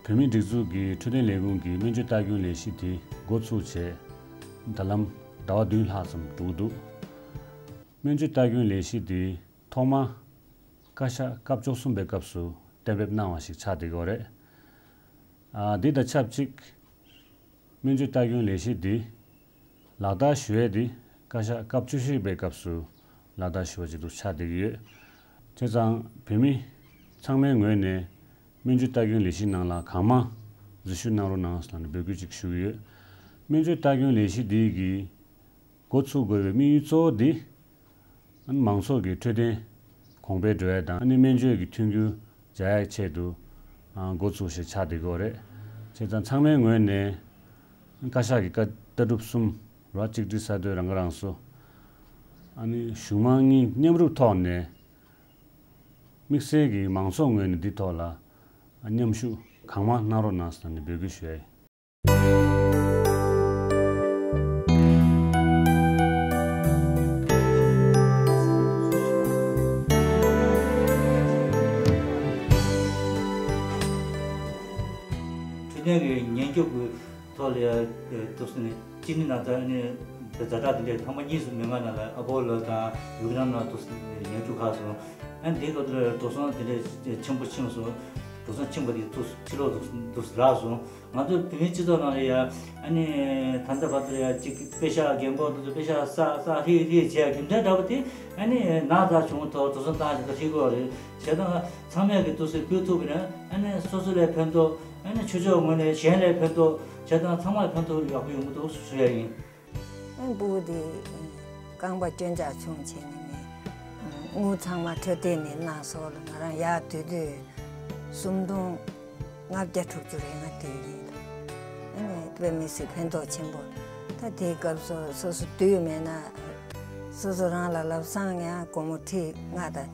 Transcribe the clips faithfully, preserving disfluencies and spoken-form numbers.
བོད་མིའི་སྒྲིག་འཛུགས་ཀྱི་འཕྲོད་བསྟེན་ལས་ཁུངས་ཀྱི་སྨན་བཅོས་ལྟ་སྐྱོང་ལས་གཞི་དེ་འགོ་ཚུགས་བྱས། ད་ལམ་ཟླ་བ་བདུན་ལྷག་ཙམ་འགྲོ་གི་འདུག་སྨན་བཅོས་ལྟ་སྐྱོང་ལས་གཞི་དེ་ཐོག་མ་བཀའ་ཤག་སྐབས་བཅུ་གསུམ་པའི་སྐབས་སུ་གཏན་འབེབས་གནང་བ་ཞིག་ཆགས་བསྡད་ཀྱི་ཡོད་རེད། ཨ། འདི་དང་ཆབས་ཅིག་སྨན་བཅོས་ལྟ་སྐྱོང་ལས་གཞི་འདི་ལག་བསྟར་ཞུ་ཡས་འདི་བཀའ་ཤག་སྐབས་བཅུ་བཞི་པའི་སྐབས་སུ་ལག་བསྟར་ཞུ་བ་ཅིག་ཏུ་ཆགས་བསྡད་ཀྱི་ཡོད། བྱས་ཙང་བོད་མི་ཚང་མའི་ངོས་ནས་སྨན་བཅོས་ལྟ་སྐྱོང་ལས་གཞི་ནང་ལ་གང་མང་འཛུལ་ཞུགས་གནང་རོགས་གནང་ཟེར་ནས་འབོད་སྐུལ་ཅིག་ཞུ་གི་ཡོད། སྨན་བཅོས་ལྟ་སྐྱོང་ལས་གཞི་འདི་གི་འགོ་ཚུགས་དགོས་པའི་དམིགས་ཡུལ་གཙོ་བོ་འདི། ཨ་ནི་མང་ཚོགས་ཀྱི་འཕྲོད་བསྟེན་གོང་འཕེལ་འགྲོ་ཡ་དང་། ཨ་ནི་སྨན་བཅོས་ཀྱི་མཐུན་འགྱུར་སྦྱར་ཡའི་ཆེད་དུ། ཨ། འགོ་ཚུགས་ཞེས་ཆགས་བསྡད་ཀྱི་ཡོད་རེད། བྱས་ཙང་ཚང་མའི་ངོས་ནས་བཀའ་ཤག་གི་བཀའ་ལྟ་གྲུབ་གསུམ་ར་གཅིག་སྒྲིལ་གསར་གཏོད་རང་ཁ་རང་གསོ། ཨ་ནི་གཞུང་མང་གཉིས་མཉམ་རུབ་ཐོག་ནས་དམིགས་བསལ་གྱིས་མང་ཚོགས་ངོས་ནས་འདི་ཐོག་ལ་མཉམ་ཞུགས་གང་མང་གནང་རོགས་གནང་ཟེར་ནས་འབོད་སྐུལ་ཞུ་ཡ་ཡིན། འཕྲོད་བསྟེན་གྱི་ཉེན་སྐྱོབ་ཀྱི་ཐོག་ལ་ཡ་ཐུགས་སུ་ནས་ཅི་ནི་ན་ད་ནི་ཛ་དྲག་དེ་འདྲའི་ཐེངས་མ་གཉིས་སུ་མི་ང་ན་ལ་ཨ་པོ་ལོ་དང་ཡུ་ཀེ་རན་ན་ཐུགས་སུ་ཉེན་སྐྱོབ་ཁག་སོང་། ཨ་འདི་སྐབས་དུ་འགྲོ་སོང་དེ་འདྲའི་ཆེན་པོ་ཕྱིན་སོང་། འགྲོ་སོང་ཕྱིན་པ་དེ་ཐུགས་སུ་ཕྱི་ལོགས་ཐུགས་སུ་རག་སོང་། ང་ཚོ་བོད་མིའི་སྤྱི་ཚོགས་ནང་ལ་ཡ། ཨ་ནི་ད་ལྟ་བར་དུ་ཡ་གཅིག་པེ་ཤག་རྒན་གོག་དེ་ཚོ་པེ་ཤག་བསགས་བསགས་ཧྲིལ་ཧྲིལ་བྱས་རྒྱུ་མཚན་འདྲ་པོ་དེ། ཨ་ནི་ན་ཚ་བྱུང་ཐོག་འགྲོ་སོང་བཏང་བྱས་ད་ཧྲིལ་གོ་རེད། བྱས་ཙང་ཚང་མས་ཀྱི་ཐུགས་སུ་ཕུལ་ཐུབ་པ་ན། ཨ་ནི་སོ་སོ་ལ་ཕན་ཐོགས། ཨ་ནི་ཆོས་ཕྱོགས་ངོས་ནས་གཞན་ལ་ཕན་ཐོགས། བྱས་ཙང་ཚང་མར་ཕན་ཐོགས་ཡག་པོ་ཡོང་གི་འདུག་ཞུ་ཡ་ཡིན། ཨ་ནི་སྤུ་གུ་དེ་རྐང་པ་སྐྱོན་ཆག་བྱུང་བྱས་ནས་ནི། དངུལ་ཚང་མ་འཕྲོད་བསྟེན་ནས་གནང་སོགས་ལ་ང་རང་ཡར་སྡོད་དུས་སུམ་སྟོང་ལྔ་བརྒྱ་དྲུག་ཅུ་རེ་ལྔ་སྡོད་ཡིན། ཨ་ནི་དཔེ་མི་སྲིད་ཕན་ཐོགས་ཆེན་པོ། ད་དེའི་སྐབས་སུ་སོ་སོ་སྡོད་མེད་ན། སོ་སོ་རང་ལ་ལབ་སང་ཡང་སྒོར་མོ་ཁྲི་ལྔ་དང་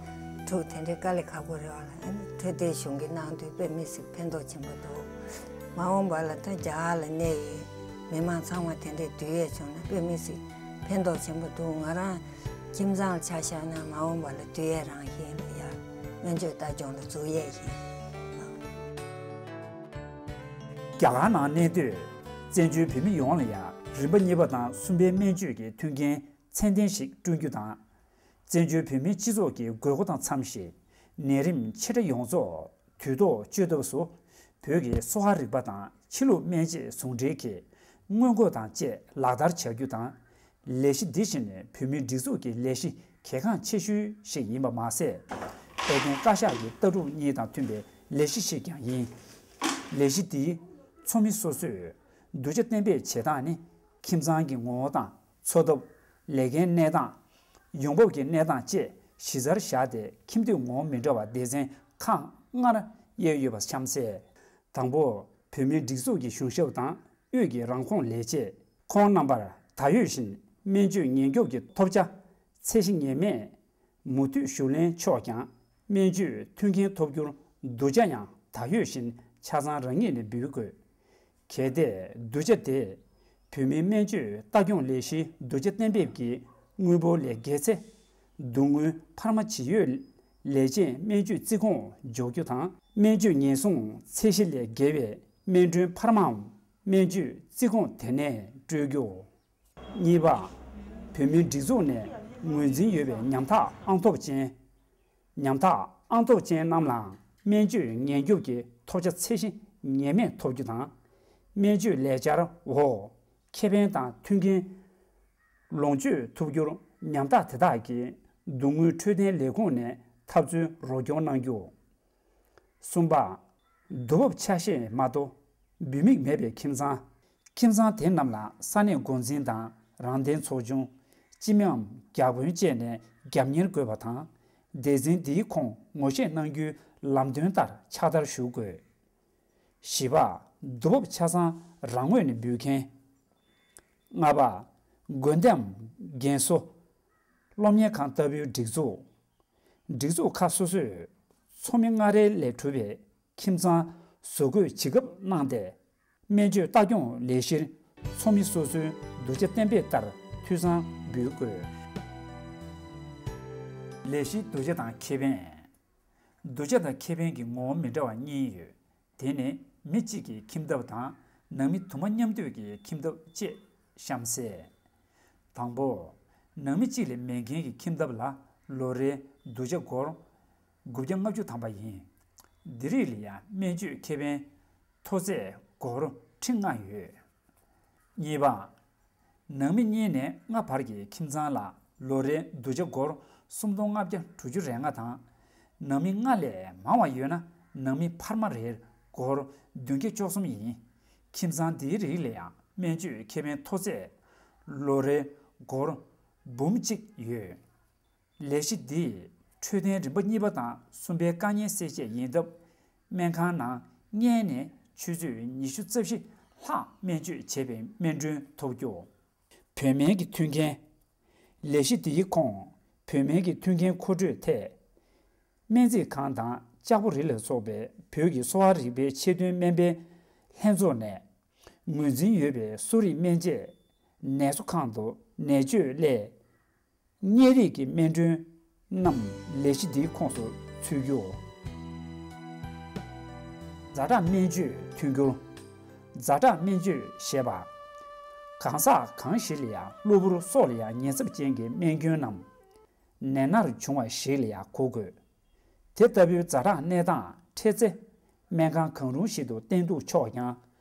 དྲུག་དེ་འདྲའི་དཀའ་ལས་ཁག་པོ་རེད་བ་ལ། ཨ་ནི་འཕྲོད་བསྟེན་གཞུང་གིས་གནང་དུས་དཔེ་མི་སྲིད་ཕན་ཐོགས་ཆེན་པོ་འདུག་མ་འོངས་པ་ལ་ད་རྒྱ་གར་ལ་གནས་ཡོད་མི་མང་ཚང་མ་དེ་འདྲའི་སྡོད་ཡས་བྱུང་ན་དཔེ་མི་སྲིད་ཕན་ཐོགས་ཆེན་པོ་འདུག་ང་རང་ཁྱིམ་ཚང་ལ་ཆ་བཞག་ན་མ་འོངས་པ་ལ་སྡོད་ཡས་རང་བཞིན་ལ་ཡ་སྨན་བཅོས་ལྟ་སྐྱོང་ལ་འཛུལ་ཡས་ཡིན། རྒྱ་གར་ནང་གནས་སྡོད་བཙན་བྱོལ་བོད་མི་ཡོངས་ལ་ཡང་རིམ་པ་གཉིས་པ་དང་གསུམ་པའི་སྨན་བཅོས་ཀྱི་མཐུན་རྐྱེན་ཚད་ལྡན་ཞིག་བསྐྲུན་རྒྱུ་དང་། བཙན་བྱོལ་བོད་མིའི་སྤྱི་ཚོགས་ཀྱི་དགོས་མཁོ་དང་འཚམ་ཞིང་། ནད་རིམས་ཆེ་ཕྲ་ཡོངས་རྫོགས་དུས་ཐོག་བཅོས་ཐབས་སུ། བོད་ཀྱི་གསོ་བ་རིག་པ་དང་ཕྱི་ལུགས་སྨན་དཔྱད་ཟུང་འབྲེལ་གྱི་སྔོན་འགོག་དང་བཅས་ལག་བསྟར་བྱ་རྒྱུ་དང་། ལས་གཞི་འདི་བཞིན་བོད་མིའི་སྒྲིག་འཛུགས་ཀྱི་ལས་གཞི་གལ་འགངས་ཆེ་ཤོས་ཤིག་ཡིན་པ་མ་ཟད། འོས་འགན་བཀའ་ཤག་གི་ལྟ་གྲུབ་གཉིས་དང་མཐུན་པའི་ལས་གཞི་ཞིག་ཀྱང་ཡིན། ལས་གཞི་འདིའི་ཚོགས་མི་སོ་སོས་གདུལ་བྱ་གཏན་འབེབས་བྱེད་སྟངས་ནི། ཁྱིམ་ཚང་གི་ངོ་བོ་དང་འཚོ་ཐབས། ལས་ཀའི་གནས་སྟངས། ཡོང་འབབ་ཀྱི་གནས་སྟངས་བཅས་གཞི་རྩར་བཞག་སྟེ་ཁྱིམ་སྡོད་ངོ་བོ་མི་འདྲ་བ་སྡེ་ཚན་ཁག་ལྔར་དབྱེ་ཡོད་པ་གཤམ་གསལ། དང་པོ། བོད་མིའི་སྒྲིག་འཛུགས་ཀྱི་གཞུང་ཞབས་དང་དབུས་ཀྱི་རང་ཁོངས་ལས་བྱེད། ཁོང་རྣམ་པར་ད་ཡོད་བཞིན་སྨན་བཅོས་ཉེན་སྐྱོབ་ཀྱི་ཐོབ་ཆ་ཚད་གཞི་ངེས་མེད་མུ་མཐུད་ཞུ་ལེན་ཆོག་ཀྱང་། སྨན་བཅོས་མཐུན་རྐྱེན་ཐོབ་རྒྱུར་བསྡུར་བྱ་ཡང་ད་ཡོད་བཞིན་ཆ་ཚང་རང་ཉིད་ནས་འབུལ་དགོས། གལ་ཏེ་བསྡུར་བྱ་དེ་བོད་མིའི་སྨན་བཅོས་ལྟ་སྐྱོང་ལས་གཞིའི་བསྡུར་བྱ་གཏན་འབེབས་ཀྱི་དངུལ་འབོར་ལས་བརྒལ་ཚེ། བསྡུར་དངུལ་འཕར་མ་ཇི་ཡོད་ལས་བྱེད་སྨན་བཅོས་རྩིས་ཁོངས་འཇོག་རྒྱུ་དང་། སྨན་བཅོས་ཉེན་སྲུང་ཚད་གཞི་ལས་བརྒལ་བའི་སྨན་གྲོན་འཕར་མའམ་སྨན་བཅོས་རྩིས་ཁོངས་དེ་ནས་སྤྲོད་རྒྱུ། གཉིས་པ། བོད་མིའི་སྒྲིག་འཛུགས་ནས་ངོས་འཛིན་ཡོད་པའི་ཉམ་ཐག་ཨང་ཐོབ་ཅན། ཉམ་ཐག་ཨང་ཐོབ་ཅན་རྣམས་ལའང་སྨན་བཅོས་ཉེན་སྐྱོབ་ཀྱི་ཐོབ་ཆ་ཚད་གཞི་ངེས་མེད་ཐོབ་རྒྱུ་དང་། སྨན་བཅོས་ལས་འཆར་འོག་ཁེ་ཕན་དང་མཐུན་རྐྱེན་ལོངས་སྤྱོད་ཐུབ་རྒྱུར་ཉམ་ཐག་དེ་དག་གིས་བསྡུར་དངུལ་འཕྲོད་བསྟེན་ལས་ཁུངས་ནས་ཐབས་འཚོལ་རོགས་སྐྱོར་གནང་རྒྱུ། གསུམ་པ། བསྡུ་བབ་ཆ་ཤས་མ་གཏོགས་འབུལ་མིག་མེད་པའི་ཁྱིམ་ཚང་། ཁྱིམ་ཚང་དེ་རྣམས་ལ་ས་གནས་འགོ་འཛིན་དང་རང་བདེན་ཚོགས་ཆུང་། སྤྱི་མིའམ་བརྒྱ་དཔོན་བཅས་ནས་རྒྱབ་གཉེར་དགོས་པ་དང་། སྡེ་ཚན་འདིའི་ཁོངས་ངོ་ཤེས་གནང་རྒྱུའི་ལམ་སྟོན་ལྟར་ཕྱག་བསྟར་ཞུ་དགོས། བཞི་པ། བསྡུ་བབ་ཆ་ཚང་རང་ངོས་ནས་འབུལ་མཁན། ལྔ་པ། དགོན་སྡེའམ་རྒན་གསོ། སློབ་གཉེར་ཁང་ལྟ་བུའི་སྒྲིག་འཛུགས། སྒྲིག་འཛུགས་ཁག་སོ་སོས་ཚོགས་མི་ལྔ་རེ་ལས་གྲུབ་པའི་ཁྱིམ་ཚང་བཟོ་བཀོད་ཇི་སྐབས་གནང་སྟེ། སྨན་བཅོས་ལྟ་སྐྱོང་ལས་གཞིར་ཚོགས་མི་སོ་སོའི་བསྡུར་བྱ་གཏན་འབེབས་ལྟར་འཐུས་ཚང་འབུལ་དགོས། ལས་གཞིའི་བསྡུར་བྱ་དང་ཁེ་ཕན། བསྡུར་བྱ་དང་ཁེ་ཕན་གྱི་ངོ་བོ་མི་འདྲ་བ་གཉིས་ཡོད། དེ་ནི། མི་གཅིག་གི་ཁྱིམ་ཐབ་དང་ནང་མི་དུ་མ་མཉམ་སྡོད་ཀྱི་ཁྱིམ་ཐབ་བཅས་གཤམ་གསལ། དང་པོ། ནང་མི་གཅིག་ལས་མེད་མཁན་གྱི་ཁྱིམ་ཐབ་ལ་ལོ་རེའི་བསྡུ་ཆ་སྒོར་དགུ་བརྒྱ་ལྔ་བཅུ་ཐམ་པ་ཡིན། འདི་རིགས་ལ་ཡང་སྨན་བཅོས་ཁེ་ཕན་མཐོ་ཚད་སྒོར་ཁྲི་ལྔ་ཡོད། གཉིས་པ། ནང་མི་གཉིས་ནས་ལྔ་བར་གྱི་ཁྱིམ་ཚང་ལ་ལོ་རེའི་བསྡུ་ཆ་སྒོར་སུམ་སྟོང་ལྔ་བརྒྱ་དྲུག་ཅུ་རེ་ལྔ་དང་། ནང་མི་ལྔ་ལས་མང་བ་ཡོད་ན་ནང་མི་འཕར་མ་རེར་སྒོར་བདུན་བརྒྱ་བཅུ་གསུམ་ཡིན། ཁྱིམ་ཚང་འདིའི་རིགས་ལ་ཡང་སྨན་བཅོས་ཁེ་ཕན་མཐོ་ཚད་ལོ་རེའི་སྒོར་འབུམ་གཅིག་ཡོད། ལས་གཞི་འདིས་འཕྲོད་བསྟེན་རིམ་པ་གཉིས་པ་དང་གསུམ་པའི་དཀའ་ངལ་སེལ་ཆེད་ཡིན་སྟབས། སྨན་ཁང་ནང་སྔས་ནས་ཆུ་ཚོད་ཉི་ཤུ་རྩ་བཞི་ལྷག་སྨན་བཅོས་བྱེད་པའི་སྨན་གྲོན་ཐོབ་རྒྱུ། བོད་སྨན་གྱི་མཐུན་རྐྱེན། ལས་གཞི་འདིའི་ཁོངས་བོད་སྨན་གྱི་མཐུན་རྐྱེན་མཁོ་སྤྲོད་ཐད། སྨན་རྩིས་ཁང་དང་ལྕགས་པོ་རི་ལ་སོགས་པའི་བོད་ཀྱི་གསོ་བ་རིག་པའི་ཆེད་དོན་སྨན་པའི་ལྷན་ཚོགས་ནས། ངོས་འཛིན་ཡོད་པའི་གསོ་རིག་སྨན་དཔྱད། ནད་གསོ་ཁང་དུ་ནད་བཅོས་སླད། གཉེར་རིགས་ཀྱི་སྨན་གྲོན་རྣམས་ལས་གཞི་འདིའི་ཁོངས་སུ་ཚུད་རྒྱུ། ཛ་དྲག་སྨན་བཅོས་མཐུན་འགྱུར། ཛ་དྲག་སྨན་བཅོས་ཞེས་པ། གང་ཟག་གང་ཞིག་ལ་ཡང་གློ་བུར་སྲོག་ལ་ཡང་ཉེན་ཚབས་ཅན་གྱི་སྨན་སྐྱོན་ནམ། ནད་མནར་བྱུང་བ་ཞིག་ལ་ཡང་གོ་དགོས། དེ་ལྟ་བུའི་ཛ་དྲག་གནས་སྟངས་འཕྲད་ཚེ། སྨན་ཁང་གང་རུང་ཞིག་ཏུ་བསྟེན་གཏུགས་ཆོག་ཀྱང་།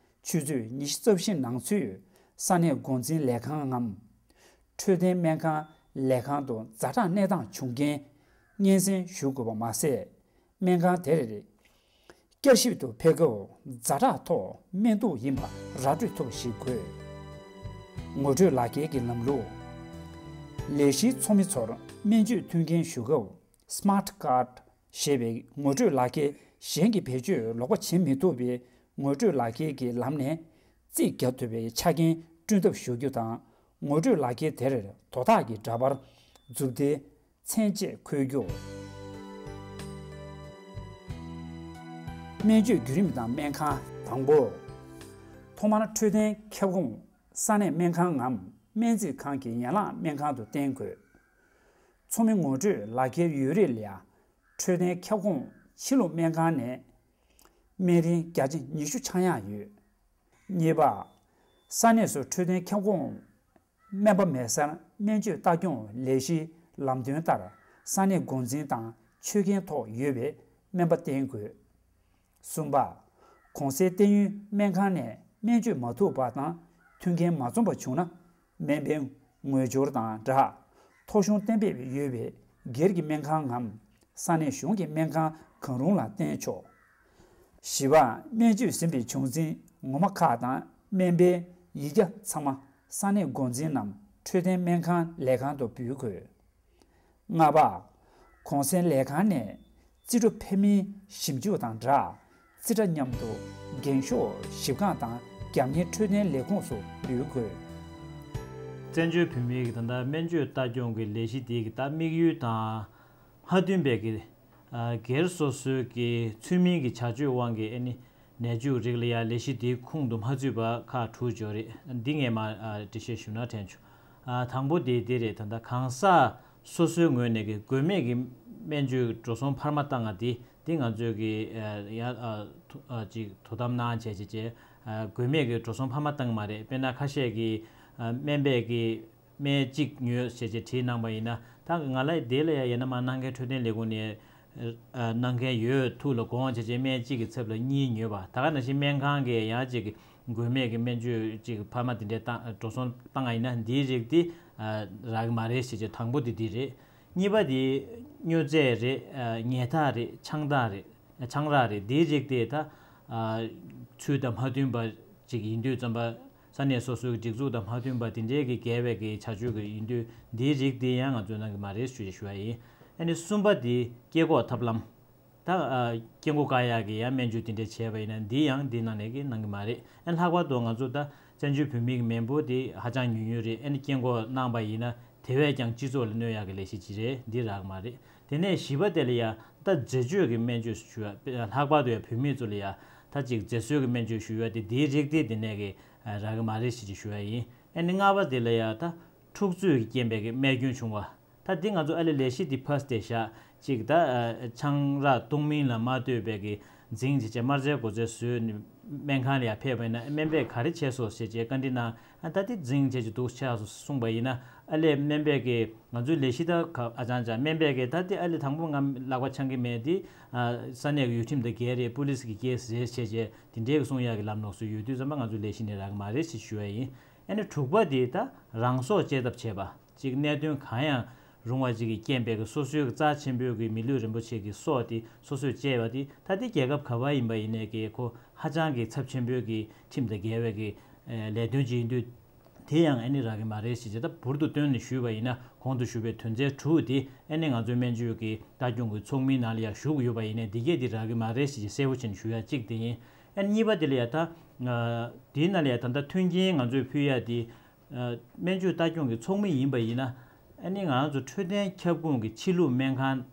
ཆུ་ཚོད་ཉི་ཤུ་རྩ་བཞི་ནང་ཚུད་ས་གནས་འགོ་འཛིན་ལས་ཁང་ངམ། འཕྲོད་བསྟེན་སྨན་ཁང་ལས་ཁང་དུ་ཛ་དྲག་གནས་སྟངས་བྱུང་རྐྱེན་སྙན་སེང་ཞུ་དགོས་པ་མ་ཟད། སྨན་ཁང་དེར་བསྐྱར་ཞིབ་ཏུ་ཕེབས་སྐབས་ཛ་དྲག་ཐོག་སྨན་ཐུག་ཡིན་པ་ར་སྤྲོད་ཐུབ་པ་ཞིག་དགོས། ངོ་སྤྲོད་ལག་འཁྱེར་གྱི་ལམ་ལུགས། ལས་གཞིའི་ཚོགས་མི་ཚོར་སྨན་བཅོས་མཐུན་རྐྱེན་ཞུ་སྐབས། Smart Card ཞེས་པའི་ངོ་སྤྲོད་ལག་འཁྱེར་གཞན་གྱིས་བེད་སྤྱོད་ལོག་པ་བྱེད་མི་ཐུབ་པའི་ངོ་སྤྲོད་ལག་འཁྱེར་གྱི་ལམ་ནས་རྩིས་རྒྱག་ཐུབ་པའི་ཆ་རྐྱེན་བསྐྲུན་ཐབས་ཞུ་རྒྱུ་དང་། ངོ་སྤྲོད་ལག་འཁྱེར་དེར་དོ་བདག་གི་འདྲ་པར། མཛུབ་ཐེལ། མཚན་བཅས་འཁོད་རྒྱུ། སྨན་བཅོས་བརྒྱུད་རིམ་དང་སྨན་ཁང་། དང་པོ། ཐོག་མར་འཕྲོད་བསྟེན་ཁྱབ་ཁོངས་ས་གནས་སྨན་ཁང་ངམ་སྨན་རྩིས་ཁང་གི་ཡན་ལག་སྨན་ཁང་དུ་བསྟེན་དགོས། ཚོགས་མི་ངོ་སྤྲོད་ལག་འཁྱེར་ཡོད་རིགས་ལ་ཡང་འཕྲོད་བསྟེན་ཁྱབ་ཁོངས་ཕྱི་ལུགས་སྨན་ཁང་ནས་སྨན་རིན་བརྒྱ་ཆ་ཉི་ཤུ་ཆག་ཡག་ཡོད། གཉིས་པ། ས་གནས་སུ་འཕྲོད་བསྟེན་ཁྱབ་ཁོངས་སྨན་པ་མེད་སར་སྨན་བཅོས་ལྟ་སྐྱོང་ལས་གཞིའི་ལམ་སྟོན་ལྟར་ས་གནས་འགོ་འཛིན་དང་ཆོད་མཁན་ཐོག་ཡོད་པའི་སྨན་པ་བསྟེན་དགོས། གསུམ་པ། གོང་གསལ་བསྟེན་ཡུལ་སྨན་ཁང་ནས་སྨན་བཅོས་མ་ཐུབ་པ་དང་མཐུན་རྐྱེན་མ་འཛོམས་པ་བྱུང་ན། སྨན་པའི་ངོས་སྦྱོར་དང་སྦྲགས། ཐོ་གཞུང་གཏན་འབེབས་ཡོད་པའི་སྒེར་གྱི་སྨན་ཁང་ངམ་ས་གནས་གཞུང་གི་སྨན་ཁང་གང་རུང་ལ་བསྟེན་ཆོག། བཞི་པ། སྨན་བཅོས་ཟིན་པའི་བྱུང་འཛིན་ངོ་མ་ཁག་དང་སྨན་པའི་ཡིག་བརྒྱ་ཚང་མ་ས་གནས་འགོ་འཛིན་ནམ་འཕྲོད་བསྟེན་སྨན་ཁང་ལས་ཁང་དུ་འབུལ་དགོས། ལྔ་པ། གོང་གསལ་ལས་ཁང་ནས་རྩིས་འཕྲོ་འཕེར་མིན་ཞིབ་འཇུག་དང་སྦྲགས། རྩིས་ཁྲ་མཉམ་དུ་འགེངས་ཤོག་ཞིབ་ཁང་དང་རྒྱབ་གཉེར་འཕྲོད་བསྟེན་ལས་ཁུངས་སུ་འབུལ་དགོས། བཙན་བྱོལ་བོད་མིའི་གི་ད་ལྟ་སྨན་བཅོས་ལྟ་སྐྱོང་གི་ལས་གཞི་དེའི་གི་ད་དམིགས་ཡུལ་དང་མ་མཐུན་པའི་གི་སྒེར་སོ་སོའི་གི་ཚུལ་མིན་གྱི་བྱ་སྤྱོད་དབང་གིས་ཨ་ནི་ནད་བཅོས་རིགས་ལ་ཡང་ལས་གཞི་དེའི་ཁོངས་སུ་མ་ཚུད་པ་ཁག་དྲུག་ཡོད་རེད། འདི་ངས་མ་འགྲེལ་བཤད་ཞུ་ན་དྲན་བྱུང་། དང་པོ་དེ་དེ་རེད། ད་ལྟ་གང་ཟག་སོ་སོའི་ངོས་ནས་གི་དགོས་མེད་ཀྱི་སྨན་བཅོས་འགྲོ་སོང་འཕར་མ་བཏང་བ་དེ་དེ་ང་ཚོས་གི་ཡ་ཅིག་དོ་དམ་གནང་བྱས་བྱས་བྱས་དགོས་མེད་ཀྱི་འགྲོ་སོང་འཕར་མ་བཏང་མ་རེད། དཔེར་ན་ཁ་ཤས་ཀྱི་སྨན་པས་ཀྱི་སྨན་གཅིག་ཉོས་ཞེས་བྱས་བྲིས་གནང་པ་ཡིན་ན། ད་ང་ལ་དེ་ལ་ཡང་ཡིན་ན་མ་གནང་མཁན་འཕྲོད་བསྟེན་ལས་ཁུངས་ནས་གནང་མཁན་ཡོད་ཐུགས་ལ་དགོངས་བྱས་བྱས་སྨན་གཅིག་གི་ཚབ་ལ་གཉིས་ཉོས་པ། ད་ག་ནང་བཞིན་སྨན་ཁང་གིས་ཡང་གཅིག་དགོས་མེད་ཀྱི་སྨན་བཅོས་གཅིག་འཕར་མ་དེ་འདྲའི་བཏང་འགྲོ་སོང་བཏང་བ་ཡིན་ན་འདིའི་རིགས་དེ་རག་གི་མ་རེད་ཞེས་བྱས། དང་པོ་དེ་འདི་རེད། གཉིས་པ་དེ་སྨྱོ་རྫས་རེད། ཉལ་ཐ་རེད། ཆང་ཐ་རེད། ཆང་རག་རེད། འདིའི་རིགས་དེ་ད་ཚུལ་དང་མ་མཐུན་པ་ཅིག་ཡིན་དུས་ཙམ་པ། ས་གནས་སོ་སོའི་སྒྲིག་འཛུགས་དང་མ་མཐུན་པ་དེ་འདྲའི་གི་འགལ་བའི་གི་བྱ་སྤྱོད་ཀྱི་ཡིན་དུས་འདིའི་རིགས་དེ་ཡང་ང་ཚོས་གནང་གི་མ་རེད་ཞུ་ཞུ་བ་ཡིན། ཨ་ནི་གསུམ་པ་དེ་སྐྱེ་འགོག་ཐབས་ལམ། ད་སྐྱེ་འགོག་བཀག་ཡག་གི་ཡང་སྨན་བཅོས་དེ་འདྲ་བྱས་པ་ཡིན་ན་འདི་ཡང་འདི་ནང་ནས་གི་གནང་གི་མ་རེད། ཨ་ནི་ལྷག་པར་དུ་ང་ཚོ་ད་བཙན་བྱོལ་བོད་མིའི་གི་མེས་པོ་དེ་ཧ་ཅང་ཉུང་ཉུང་རེད། ཨ་ནི་སྐྱེ་འགོག་གནང་པ་ཡིན་ན་དེ་བས་ཀྱང་སྤྱི་ཚོགས་ལ་གནོད་ཡག་གི་ལས་གཞི་ཅིག་རེད། འདི་རག་གི་མ་རེད། དེ་ནས་བཞི་པ་དེ་ལ་ཡང་ད་རྫས་སྦྱོར་གྱི་སྨན་བཅོས་ཞུ་ཡ། ལྷག་པར་དུ་ཡང་བུད་མེད་ཚོ་ལ་ཡང་ད་ཅིག་རྫས་སྦྱོར་གྱི་སྨན་བཅོས་ཞུ་ཡ་དེ་དེའི་རིགས་དེ་དེ་ནས་གི་རག་གི་མ་རེད་ཞེས་ཞུ་ཡ་ཡིན། ཨ་ནི་ལྔ་པ་དེ་ལ་ཡང་ད་འཁྲུག་རྩོད་ཀྱི་རྐྱེན་པས་གི་རྨས་སྐྱོན་བྱུང་བ། ད་འདི་ང་ཚོ་ཨ་ལེ་ལས་གཞི་འདི་ཕར་བལྟས་བཞག་ཅིག་ད་ཆང་རག་བཏུང་མིན་ལ་མ་ལྟོས་པའི་གི་ འཛིང་བྱས་རྗེས་དམར་རྩྭའི་སྒོ་རྩེ་བཟོས་ནས་སྨན་ཁང་ལ་ཡར་ཕེབས་པ་ཡིན་ན་སྨན་པས་ག་རེ་བྱས་སོང་ཟེར་བྱས་བཀའ་འདྲི་གནང་། ཨ་ད་དེ་འཛིང་བྱས་རྗེས་འདུག་ཆགས་སོང་གསུངས་པ་ཡིན་ན། ཨ་ལས་སྨན་པས་ཀྱིས་ང་ཚོའི་ལས་གཞི་ད་ག་ཨ་ཅང་ཅང་སྨན་པས་ཀྱིས་ད་དེ་ཨ་ལས་དང་པོ་ང་ལག་པ་འཆང་གི་མེད་དེ། ས་གནས་ཀྱི་ཡུལ་ཁྲིམས་དང་འགལ་རེད། པུ་ལིས་ཀྱི་ཀེ་སི་རེད་བྱས་རྗེས་དེ་འདྲའི་གསུང་ཡག་གི་ལམ་ལྷོང་སུ་ཡོད་དུས་ཙམ་པ་ང་ཚོའི་ལས་གཞི་ནས་རག་གི་མ་རེད་ཅེས་ཞུ་བ་ཡིན། ཨ་ནི་དྲུག་པ་དེ་ད་རང་སྲོག་བཅད་ཐབས་བྱས་པ་ཅིག་གནད་དོན་གང་ཡང་རུང་བ་ཅིག་གི་རྐྱེན་པས་ཀྱི་སོ་སོའི་རྩ་ཆེན་པོའི་གི་མི་ལུས་རིན་པོ་ཆེ་གི་སྲོག་དེ་སོ་སོས་བཅད་པ་དེ་ད་དེ་རྒྱལ་ཁབ་ག་པར་ཡིན་པ་ཡིན་ནའི་གི་ཁོ་ཧ་ཅང་གི་ཚབས་ཆེན་པོའི་གི་ཁྲིམས་དང་འགལ་བའི་གི་ལས་དོན་ཅིག་ཡིན་དུས། དེ་ཡང་ཨ་ནི་རག་གི་མ་རེད་ཞེས་བྱས་ད་འབུར་དུ་བཏོན་ནས་ཞུས་པ་ཡིན་ན་གོང་དུ་ཞུས་པའི་དོན་ཚན་དྲུག་དེ་ཨ་ནི་ང་ཚོའི་སྨན་བཅོས་ཀྱི་ལྟ་སྐྱོང་གི་ཚོགས་མིའི་ནང་ལ་ཡང་ཞུགས་ཡོད་པ་ཡིན་ནའི་འདི་གས་དེ་རག་གི་མ་རེད་ཞེས་བྱས་གསལ་པོ་བྱས་ནས་ཞུ་ཡ་གཅིག་དེ་ཡིན། ཨ་ནི་གཉིས་པ་དེ་ལ་ཡ་ད་དེའི་ནང་ལ་ཡ་ད་ལྟ་མཐུན་རྐྱེན་ང་ཚོས་ཕུལ་ཡ་དེ་སྨན་བཅོས་ལྟ་སྐྱོང་གི་ཚོགས་མི་ཡིན་པ་ཡིན་ན་ཨ་ནི་ང་ཚོ་འཕྲོད་བསྟེན་ཁྱབ་ཁོངས་ཀྱི་ཕྱི་ལུགས་སྨན་ཁང་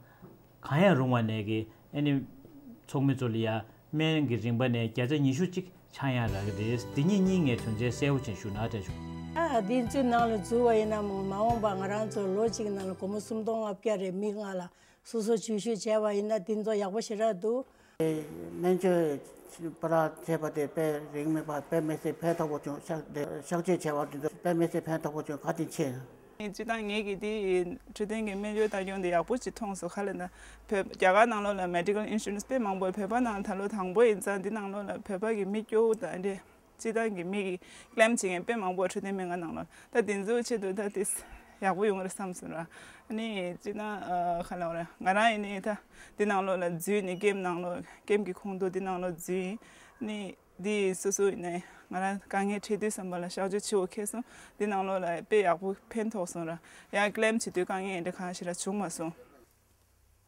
གང་ཡང་རུང་བ་ནས་ཀྱི་ཨ་ནི་ཚོགས་མི་ཚོ་ལ་ཡ་སྨན་གྱི་རིན་པ་ནས་བརྒྱ་ཆ་ཉི་ཤུ་གཅིག་ཆག་ཡང་རག་གི་རེད། འདི་གཉིས་གཉིས་ངས་དོན་ཚན་གསལ་པོ་བྱས་ཞུ་ན་འདྲ་བྱུང་། ཨ་འདི་ཚོའི་ནང་ལ་འཛུལ་བ་ཡིན་ན་མ་འོངས་པ་ང་རང་ཚོ་ལོ་གཅིག་ནང་ལ་སྒོར་མོ་སུམ་སྟོང་ལྔ་བརྒྱ་རེ་མི་ལྔ་ལ་སོ་སོ་ཇུས་ཤོད་བྱས་པ་ཡིན་ན་འདི་ཚོ་ཡག་པོ་ཞེ་དྲག་འདུག་སྨན་བཅོས་པ་ལ་བྱས་པ་དེ་དཔེ་རིང་མེད་པ་དཔེ་མི་སྲིད་ཕན་ཐོགས་པོ་བྱུང་། གཤག་བཅོས་བྱས་པ་དེ་ཚོ་དཔེ་མི་སྲིད་ཕན་ཐོགས་པོ་བྱུང་། བཀའ་དྲིན་ཆེ། སྤྱིར་བཏང་ངེད་ཀྱིས་དེ་འཕྲོད་བསྟེན་གྱི་སྨན་བཅོས་ལྟ་སྐྱོང་དེ་ཡག་པོ་ཞིག་མཐོང་སོང་། ག་ལ་ན་བོད་རྒྱ་གར་ནང་ལོགས་ལ་མེ་ཌི་ཀལ་ཨིན་ཤུ་རན་སི་དཔེ་མང་པོ་བོད་པ་ནང་ད་ལོ་དང་པོ་ཡིན་ཙང་འདི་ནང་ལོགས་ལ་བོད་པ་གི་མི་སྐྱོ་བོ་དང་འདྲེ་སྤྱིར་བཏང་གི་མི་གི་ཀི་ལེམ་བྱེད་མཁན་དཔེ་མང་པོ་འཕྲོད་བསྟེན་སྨན་ཁང་ནང་ལོགས་ད་དེ་ཚོའི་ཆེད་དུ་ད་དེ་ཡག་པོ་ཡོང་གི་རེད་བསམ་སོང་ར། ཨ་ནི་སྤྱིར་བཏང་ག་ལ་བ་ར་ང་རང་ཡིན་ནི་ད་འདི་ནང་ལོགས་ལ་འཛུལ་ནི་ཀེམ་ནང་ལོགས་ཀེམ་གི་ཁོངས་གཏོགས་འདི་ནང་ལོགས་འཛུལ་ཡིན་ནི། འདི་སོ་སོ་ཡིན་ནའི་ང་རང་དཀའ་ངལ་འཕྲད་དུས་བསམ་པ་ལ་གཤག་བཅོས་བྱེད་དགོས་ཁེལ་སོང་། འདི་ནང་ལོགས་ལ་དཔེ་ཡག་པོ་ཕན་ཐོགས་སོང་ར། ཡང་ཀི་ལེམ་བྱེད་དུས་དཀའ་ངལ་འདྲ་གང་ཞིག་ལ་བྱུང་མ་སོང་།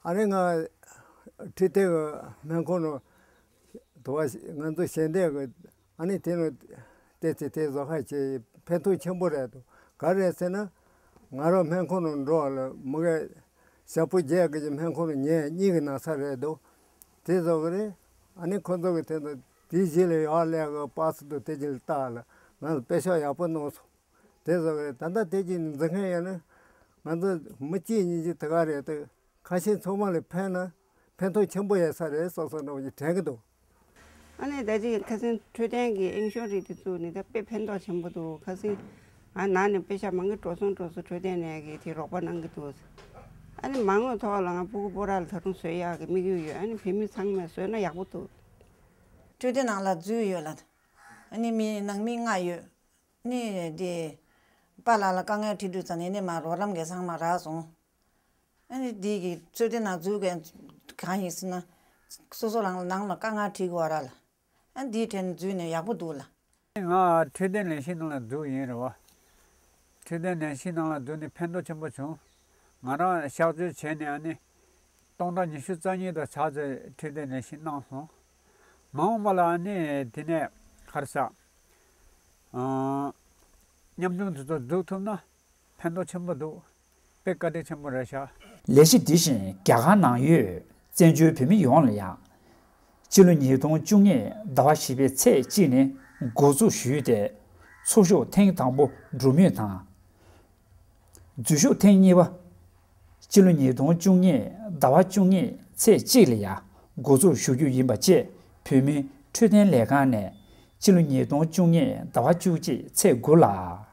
ཨ་ནི་ང་འཕྲོད་བསྟེན་གྱི་སྨན་ཁང་ནང་དུ་བ་ང་ཚོ་ཞལ་འདེབས་ཀྱི་ཨ་ནི་དེ་ནང་བལྟས་ཚེ་དེ་བཟོ་ཁ་ཆེ་ཕན་ཐོགས་ཆེན་པོ་རེད་འདུག་ག་རེ་ཟེར་ན་ང་རང་སྨན་ཁང་ནང་འགྲོ་བ་ལ་མི་གས་ཞག་པོ་བརྒྱད་ཀྱི་སྨན་ཁང་ནང་ཉལ་གཉིད་ཀྱི་ན་ཚ་རེད་འདུག་དེ་བཟོ་གི་རེད། ཨ་ནི་ཁོ་ཚོ་གི་དེ་ཚོ་དེའི་རྗེས་ལ་ཡར་སླེབས་གི་པ་སི་ཏོ་དེ་རྗེས་ལ་བཏགས་ལ་ང་ལ་དཔེ་ཤག་ཡག་པོ་གནང་སོང་། དེ་བཟོ་གི་རེད། ད་ལྟ་དེ་རྗེས་ནས་འཛིན་མཁན་ཡོད་ན་ང་ཚོ་མི་གཅིག་གཉིས་ཀྱིས་དེ་ག་རེད་འདུག་ཁ་ཤས་ཚང་མ་ལ་ཕན་ན་ཕན་ཐོགས་ཆེན་པོ་ཡོད་ས་རེད་བསམ་བསམ་འདྲ་བོ་ཞིག་དྲན་གི་འདུག་ཨ་ནི་ད་ཅི་ཁ་སང་འཕྲོད་བསྟེན་གྱི་ཨིན་ཤོ་རེ་དེ་བཙུགས་ནས་ད་དཔེ་ཕན་ཐོགས་ཆེན་པོ་འདུག་ཁ་སང་ང་ནང་ནས་པེ་ཤ་མང་གི་འགྲོ་སོང་འགྲོ་སོང་འཕྲོད་བསྟེན་ནས་གི་དེ་རོགས་པ་གནང་གི་འདུག་ཨ་ནི་མ་དངུལ་ཐོག་ལ་ང་སྤུ་གུ་སྤོ་ར་ལ་ད་དུང་བཟོ་ཡག་གི་དམིགས་ཡུལ་ཡོད། ཨ་ནི་བོད་མི་ཚང་མས་བཟོས་ན་ཡག་པོ་འདུག་འཕྲོད་བསྟེན་ནང་ལ་འཛུལ་ཡོད་ལ། ཨ་ནི་མི་ནང་མི་ལྔ་ཡོད། ནི་དེ་པཱ་ལགས་ལ་དཀའ་ངལ་འཕྲད་དུས་ཙང་ནས་ནི་མ་རོགས་རམ་གྱི་ཚང་མ་རག་སོང་། ཨ་ནི་དེ་གི་ཚོད་ལྟའི་ནང་འཛུལ་མཁན་གང་ཡིན་ཟེར་ན། སོ་སོ་རང་ལ་ནང་ལ་དཀའ་ངལ་འཕྲད་ཀྱི་ཡོད་ར་ལ། ཨ་ནི་དེའི་གྲས་ནས་འཛུལ་ནས་ཡག་པོ་འདུག་ལ། ང་འཕྲོད་བསྟེན་ལས་གཞི་ནང་ལ་འཛུལ་ཡིན་རེད་བ། འཕྲོད་བསྟེན་ལས་གཞི་ནང་ལ་འཛུལ་ནས་ཕན་ཐོགས་ཆེན་པོ་བྱུང་། ང་རང་གཤག་བཅོས་བྱས་ནས་ཨ་ནི་སྟོང་ཕྲག་ཉི་ཤུ་རྩ་གཉིས་དང་ཕྱག་ཚོད་འཕྲོད་བསྟེན་ལས་གཞི་གནང་སོང་། མ་འོངས་པ་ལ་ཨ་ནི་དེ་ནས་ག་རེ་ཟ། ཨང་། ཉམ་ཆུང་དེ་ཚོ་འཛུགས་ཐུབ་ན་ཕན་ཐོགས་ཆེན་པོ་འདུག་དཔེ་བཀའ་དྲིན་ཆེན་པོ་རེད་ཤག་ལས་གཞི་འདི་བཞིན་རྒྱ་གར་ནང་ཡོད་བཙན་བྱོལ་བོད་མི་ཡོངས་ལ་ཡང་། སྤྱི་ལོ་ཉིས་སྟོང་བཅུ་གཉིས་ཟླ་བ་བཞི་པའི་ཚེས་གཅིག་ནས་འགོ་འཛུགས་ཞུས་ཏེ། ཚོགས་ཞུགས་ཐེངས་དང་པོ་འགྲོ་མུས་དང་། འཛུལ་ཞུགས་ཐེངས་གཉིས་པ། སྤྱི་ལོ་ཉིས་སྟོང་བཅུ་གཉིས་ཟླ་བ་བཅུ་གཉིས་ཚེས་གཅིག་ལ་ཡང་འགོ་འཛུགས་ཞུ་རྒྱུ་ཡིན་པ་བཅས་བོད་མིའི་འཕྲོད་བསྟེན་ལས་ཁང་ནས་སྤྱི་ལོ་ཉིས་སྟོང་བཅུ་གཉིས་ཟླ་བ་བཅུ་གཅིག་ཚེས་དགུ་ལ་